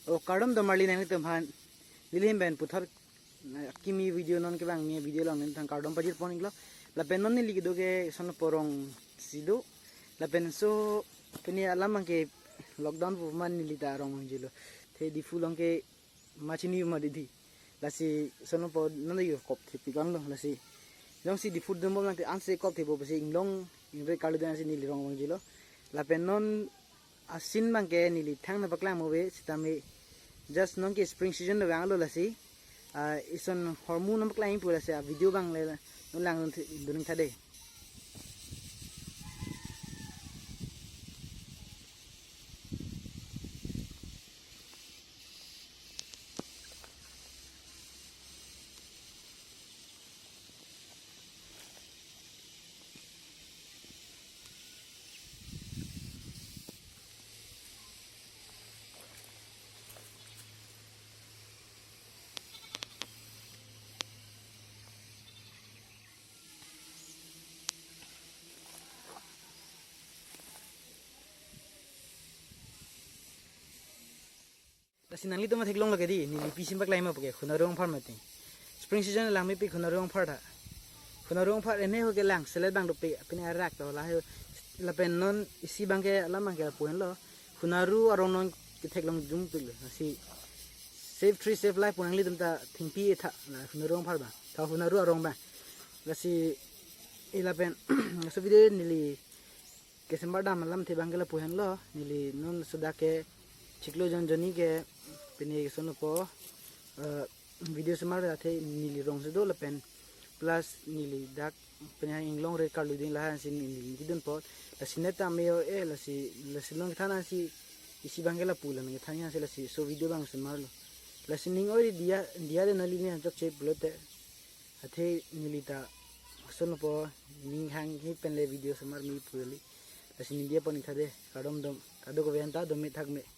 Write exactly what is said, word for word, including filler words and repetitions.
O kardom do marli nangtum aphan. Neli hem pen puthot, eh, kimi video non kevangji video along nangtum aphan kardom pajir pon iklo. Lapen non neli kedo ke Sonopho rong si do. Lapen so pini alam abang ke lockdown pu man neli ta rong vangjilo. Athe Diphu along ke machini ma didi. Lasi Sonopho non yo kop thepik-ong lo lasi. Jongsi Diphu dun bom nangte ansi kop thepo pusi inglong ingre kali dan si neli rong vangjilo. Lapen non a-scene abang ke neli thangnat paklang mo ave sitame just non ke spring season do vanglo lasi. Ah, ison hormu non paklang pu lasi a-video abang le non lang dun, dun tha dei. Lasi nanglitum ta theklonglo ke dei, neli pisi paklangji ma puke, Khonaru Rongphar mati. Spring season lang mepik Khonaru Rongphar ta. Khonaru Rongphar ene ho ke lang selet abang dopik, pini arak to la ho, lapen non isi abang ke alam abang ke lapu henlo. Khonaru arong non ketheklong jumthulo. Lasi save tree, save life pu nanglitum ta thengpi tha la Khonaru Rongphar abang. Ta Khonaru arong abang. Lasi elapen laso video neli kesemar dam alamthe abang ke lapu henlo, neli non suda ke chiklo jon jonni ke pini ke Sonopho, eh, video semar athe neli rong si do lapen plus neli dak pini inglong re karlu ding lahan si neli kedun po, lasi net ta me-o-e lasi, lasi long kethan si isi abang ke lapu la nang kethan si lasi so video abang semar lo. Lasi ning oi diya, diya de neli ni anchok che pulote. Athe neli ta Sonopho ning hanghe pen le video semar me pu kali. Lasi neli diya pon ik tha dei, kardom dom. Kadokave anta dome thakme.